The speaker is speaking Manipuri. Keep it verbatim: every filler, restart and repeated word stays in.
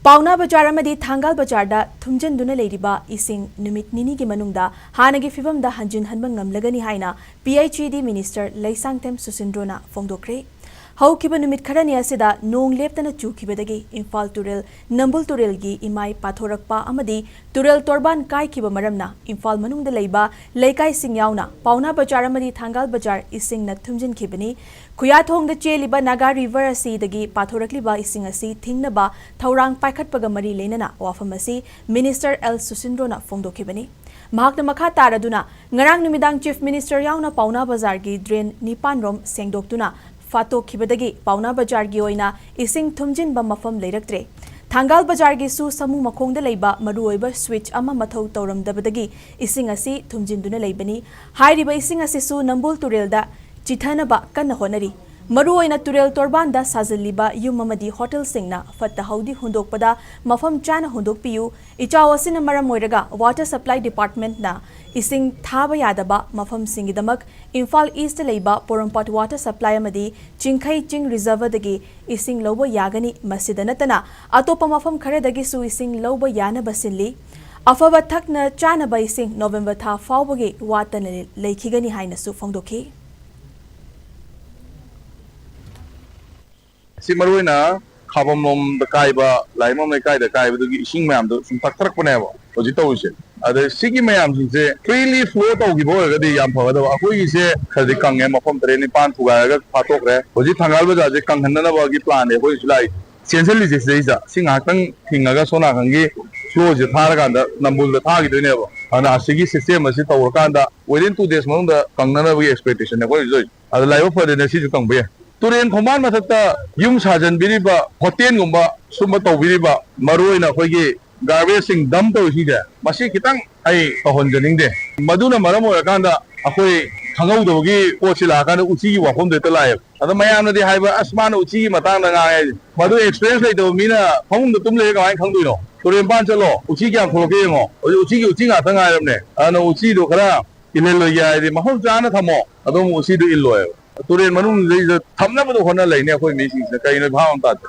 ꯄꯥꯎꯅꯥ ꯕꯖꯥꯔ ꯑꯃꯗꯤ ꯊꯥꯡꯒꯥꯜ ꯕꯖꯥꯔꯗ ꯊꯨꯝꯖꯤꯟꯗꯨꯅ ꯂꯩꯔꯤꯕ ꯏꯁꯤꯡ ꯅꯨꯃꯤꯠ ꯅꯤꯅꯤꯒꯤ ꯃꯅꯨꯡꯗ ꯍꯥꯟꯅꯒꯤ ꯐꯤꯕꯝꯗ ꯍꯟꯖꯤꯟꯍꯟꯕ ꯉꯝꯂꯒꯅꯤ ꯍꯥꯏꯅ P H E D Minister Leishangthem ꯁꯨꯁꯤꯟꯗ꯭ꯔꯣꯅ ꯐꯣꯡꯗꯣꯛꯈ꯭ꯔꯦ꯫ ꯍꯧꯈꯤꯕ ꯅꯨꯃꯤꯠ ꯈꯔꯅꯤ ꯑꯁꯤꯗ ꯅꯣꯡ ꯂꯦꯞꯇꯅ ꯆꯨꯈꯤꯕꯗꯒꯤ ꯏꯝꯐꯥꯜ ꯇꯨꯔꯦꯜ ꯅꯝꯕꯨꯜ ꯇꯨꯔꯦꯜꯒꯤ ꯏꯃꯥꯏ ꯄꯥꯊꯣꯔꯛꯄ ꯑꯃꯗꯤ ꯇꯨꯔꯦꯜ ꯇꯣꯔꯕꯥꯟ ꯀꯥꯏꯈꯤꯕ ꯃꯔꯝꯅ ꯏꯝꯐꯥꯜ ꯃꯅꯨꯡꯗ ꯂꯩꯕ ꯂꯩꯀꯥꯏꯁꯤꯡ ꯌꯥꯎꯅ ꯄꯥꯎꯅꯥ ꯕꯖꯥꯔ ꯑꯃꯗꯤ ꯊꯥꯡꯒꯥꯜ ꯕꯖꯥꯔ ꯏꯁꯤꯡꯅ ꯊꯨꯝꯖꯤꯟꯈꯤꯕꯅꯤ꯫ ꯈꯨꯌꯥꯊꯣꯡꯗ ꯆꯦꯜꯂꯤꯕ ꯅꯥꯒꯥ ꯔꯤꯚꯔ ꯑꯁꯤꯗꯒꯤ ꯄꯥꯊꯣꯔꯛꯂꯤꯕ ꯏꯁꯤꯡ ꯑꯁꯤ ꯊꯤꯡꯅꯕ ꯊꯧꯔꯥꯡ ꯄꯥꯏꯈꯠꯄꯒ ꯃꯔꯤ ꯂꯩꯅꯅ ꯋꯥꯐꯝ ꯑꯁꯤ Minister ꯑꯦꯜ ꯁꯨꯁꯤꯟꯗ꯭ꯔꯣꯅ ꯐꯣꯡꯗꯣꯛꯈꯤꯕꯅꯤ꯫ ꯃꯍꯥꯛꯅ ꯃꯈꯥ ꯇꯥꯔꯗꯨꯅ ꯉꯔꯥꯡ ꯅꯨꯃꯤꯗꯥꯡ Chief Minister ꯌꯥꯎꯅ ꯄꯥꯎꯅꯥ ꯕꯖꯥꯔꯒꯤ ꯗ꯭ꯔꯦꯟ ꯅꯤꯄꯥꯟ ꯔꯣꯝ ꯁꯦꯡꯗꯣꯛꯇꯨꯅ ꯐꯥꯠꯇꯣꯛꯈꯤꯕꯗꯒꯤ ꯄꯥꯎꯅꯥ ꯕꯖꯥꯔꯒꯤ ꯑꯣꯏꯅ ꯏꯁꯤꯡ ꯊꯨꯝꯖꯤꯟꯕ ꯃꯐꯝ ꯂꯩꯔꯛꯇ꯭ꯔꯦ꯫ ꯊꯥꯡꯒꯥꯜ ꯕꯖꯥꯔꯒꯤꯁꯨ ꯁꯃꯨ ꯃꯈꯣꯡꯗ ꯂꯩꯕ ꯃꯔꯨꯑꯣꯏꯕ ꯁ꯭ꯋꯤꯆ ꯑꯃ ꯃꯊꯧ ꯇꯧꯔꯝꯗꯕꯗꯒꯤ ꯏꯁꯤꯡ ꯑꯁꯤ ꯊꯨꯝꯖꯤꯟꯗꯨꯅ ꯂꯩꯕꯅꯤ꯫ ꯍꯥꯏꯔꯤꯕ ꯏꯁꯤꯡ ꯑꯁꯤꯁꯨ ꯅꯝꯕꯨꯜ ꯇꯨꯔꯦꯜꯗ ꯆꯤꯊꯅꯕ ꯀꯟꯅ ꯍꯣꯠꯅꯔꯤ꯫ ꯃꯔꯨꯑꯣꯏꯅ ꯇꯨꯔꯦꯜ ꯇꯣꯔꯕꯥꯟꯗ ꯁꯥꯖꯤꯜꯂꯤꯕ ꯌꯨꯝ ꯑꯃꯗꯤ ꯍꯣꯇꯦꯜꯁꯤꯡꯅ ꯐꯠꯇ ꯍꯥꯎꯗꯤ ꯍꯨꯟꯗꯣꯛꯄꯗ ꯃꯐꯝ ꯆꯥꯅ ꯍꯨꯟꯗꯣꯛꯄꯤꯌꯨ꯫ ꯏꯆꯥꯎ ꯑꯁꯤꯅ ꯃꯔꯝ ꯑꯣꯏꯔꯒ Water Supply Departmentꯅ ꯏꯁꯤꯡ ꯊꯥꯕ ꯌꯥꯗꯕ ꯃꯐꯝꯁꯤꯡꯒꯤꯗꯃꯛ ꯏꯝꯐꯥꯜ ꯏꯁꯇ ꯂꯩꯕ ꯄꯣꯔꯣꯝꯄꯥꯠ Water Supply ꯑꯃꯗꯤ ꯆꯤꯡꯈꯩ ꯆꯤꯡ ꯔꯤꯖꯔꯚꯔꯗꯒꯤ ꯏꯁꯤꯡ ꯂꯧꯕ ꯌꯥꯒꯅꯤ꯫ ꯃꯁꯤꯗ ꯅꯠꯇꯅ ꯑꯇꯣꯞꯄ ꯃꯐꯝ ꯈꯔꯗꯒꯤꯁꯨ ꯏꯁꯤꯡ ꯂꯧꯕ ꯌꯥꯅꯕ ꯁꯤꯜꯂꯤ꯫ ꯑꯐꯕ ꯊꯛꯅ ꯆꯥꯅꯕ ꯏꯁꯤꯡ ꯅꯣꯕꯦꯝꯕꯔ ꯊꯥ ꯐꯥꯎꯕꯒꯤ ꯋꯥꯠꯇꯅ ꯂꯩꯈꯤꯒꯅꯤ ꯍꯥꯏꯅꯁꯨ ꯐꯣꯡꯗꯣꯛꯈꯤ꯫ ꯁꯤ ꯃꯔꯨꯑꯣꯏꯅ ꯈꯥꯕꯝ ꯂꯣꯝꯗ ꯀꯥꯏꯕ, ꯂꯥꯏꯃꯝ ꯂꯩꯀꯥꯏꯗ ꯀꯥꯏꯕꯗꯨꯒꯤ ꯏꯁꯤꯡ ꯃꯌꯥꯝꯗꯣ ꯁꯨꯝ ꯊꯛꯊꯔꯛꯄꯅꯦꯕ ꯍꯧꯖꯤꯛ ꯇꯧꯔꯤꯁꯦ꯫ ꯑꯗ ꯁꯤꯒꯤ ꯃꯌꯥꯝꯁꯤꯡꯁꯦ freely flow ꯇꯧꯈꯤꯕ ꯑꯣꯏꯔꯒꯗꯤ ꯌꯥꯝ ꯐꯒꯗꯕ꯫ ꯑꯩꯈꯣꯏꯒꯤꯁꯦ ꯈꯔꯗꯤ ꯀꯪꯉꯦ, ꯃꯐꯝ ꯇꯔꯦꯠ ꯅꯤꯄꯥꯟ ꯊꯨꯒꯥꯏꯔꯒ ꯐꯥꯠꯇꯣꯛꯈ꯭ꯔꯦ꯫ ꯍꯧꯖꯤꯛ ꯊꯪꯒꯥꯜ ꯕꯖꯥꯔꯁꯦ ꯀꯪꯍꯟꯅꯅꯕꯒꯤ planꯅꯦ ꯑꯩꯈꯣꯏ ꯍꯧꯖꯤꯛ ꯂꯥꯛꯏꯁꯦ꯫ ꯆꯦꯟꯁꯤꯜꯂꯤꯁꯦ ꯁꯤꯗꯩꯁꯤꯗ꯫ ꯁꯤ ꯉꯥꯏꯍꯥꯛꯇꯪ ꯊꯤꯡꯉꯒ ꯁꯣꯝ ꯅꯥꯀꯟꯒꯤ flowꯁꯦ ꯊꯥꯔꯀꯥꯟꯗ ꯅꯝꯕꯨꯜꯗ ꯊꯥꯈꯤꯗꯣꯏꯅꯦꯕ꯫ ꯑꯗꯨꯅ ꯑꯁꯤꯒꯤ system ꯑꯁꯤ ꯇꯧꯔꯀꯥꯟꯗ within two days ꯃꯅꯨꯡꯗ ꯀꯪꯅꯅꯕꯒꯤ expectationꯅꯦ ꯑꯩꯈꯣꯏ ꯍꯧꯖꯤꯛ ꯇꯧꯔꯤꯁꯦ꯫ ꯑꯗ ꯂꯥꯏꯕꯛ ꯐꯗꯅ ꯁꯤꯁꯨ ꯀꯪꯕ ꯌꯥꯏ꯫ ꯇꯨꯔꯦꯟ ꯈꯣꯡꯕꯥꯟ ꯃꯊꯛꯇ ꯌꯨꯝ ꯁꯥꯖꯟꯕꯤꯔꯤꯕ, ꯍꯣꯇꯦꯜꯒꯨꯝꯕ ꯁꯨꯝꯕ ꯇꯧꯕꯤꯔꯤꯕ, ꯃꯔꯨꯑꯣꯏꯅ ꯑꯩꯈꯣꯏꯒꯤ garbageꯁꯤꯡ dump ꯇꯧꯔꯤꯁꯤꯡꯁꯦ, ꯃꯁꯤ ꯈꯤꯇꯪ ꯑꯩ ꯇꯧꯍꯟꯖꯅꯤꯡꯗꯦ꯫ ꯃꯗꯨꯅ ꯃꯔꯝ ꯑꯣꯏꯔꯀꯥꯟꯗ ꯑꯩꯈꯣꯏ ꯈꯪꯍꯧꯗꯕꯒꯤ ꯄꯣꯠꯁꯤ ꯂꯥꯛꯑꯀꯥꯟꯗ ꯎꯆꯤꯒꯤ ꯋꯥꯐꯝꯗꯣ ꯍꯦꯛꯇ ꯂꯥꯛꯑꯦꯕ꯫ ꯑꯗ ꯃꯌꯥꯝꯅꯗꯤ ꯍꯥꯏꯕ, "ꯑꯁ, ꯃꯥꯅ ꯎꯆꯤꯒꯤ ꯃꯇꯥꯡꯗ ꯉꯥꯡꯉꯦ" ꯍꯥꯏꯁꯦ꯫ ꯃꯗꯨ experience ꯂꯩꯇꯕ ꯃꯤꯅ ꯐꯃꯨꯡꯗ ꯇꯨꯝ ꯂꯩꯔ ꯀꯃꯥꯏꯅ ꯈꯪꯗꯣꯏꯅꯣ? ꯇꯨꯔꯦꯟ ꯃꯄꯥꯟ ꯆꯠꯂꯣ, ꯎꯆꯤ ꯀꯌꯥꯝ ꯊꯣꯛꯂꯛꯀꯦ ꯌꯦꯡꯉꯣ꯫ ꯍꯧꯖꯤꯛ ꯎꯆꯤꯒꯤ ꯎꯆꯤ ꯉꯥꯛꯇ ꯉꯥꯏꯔꯕꯅꯦ꯫ ꯑꯗꯨꯅ ꯎꯆꯤꯗꯣ ꯈꯔ ꯏꯜꯍꯜꯂꯣꯏꯒꯦ ꯍꯥꯏꯔꯗꯤ ꯃꯐꯝ ꯆꯥꯅ ꯊꯝꯃꯣ, ꯑꯗꯨꯝ ꯎꯆꯤꯗꯣ ꯏꯜꯂꯣꯏꯕ꯫ ꯇꯨꯔꯦꯟ ꯃꯅꯨꯡꯁꯤꯗꯩꯗ ꯊꯝꯅꯕꯗꯣ ꯍꯣꯠꯅ ꯂꯩꯅꯦ ꯑꯩꯈꯣꯏ ꯃꯤꯁꯤꯡꯁꯤꯅ, ꯀꯩꯅꯣ ꯚꯥꯕ ꯑꯃ ꯇꯥꯗꯦ꯫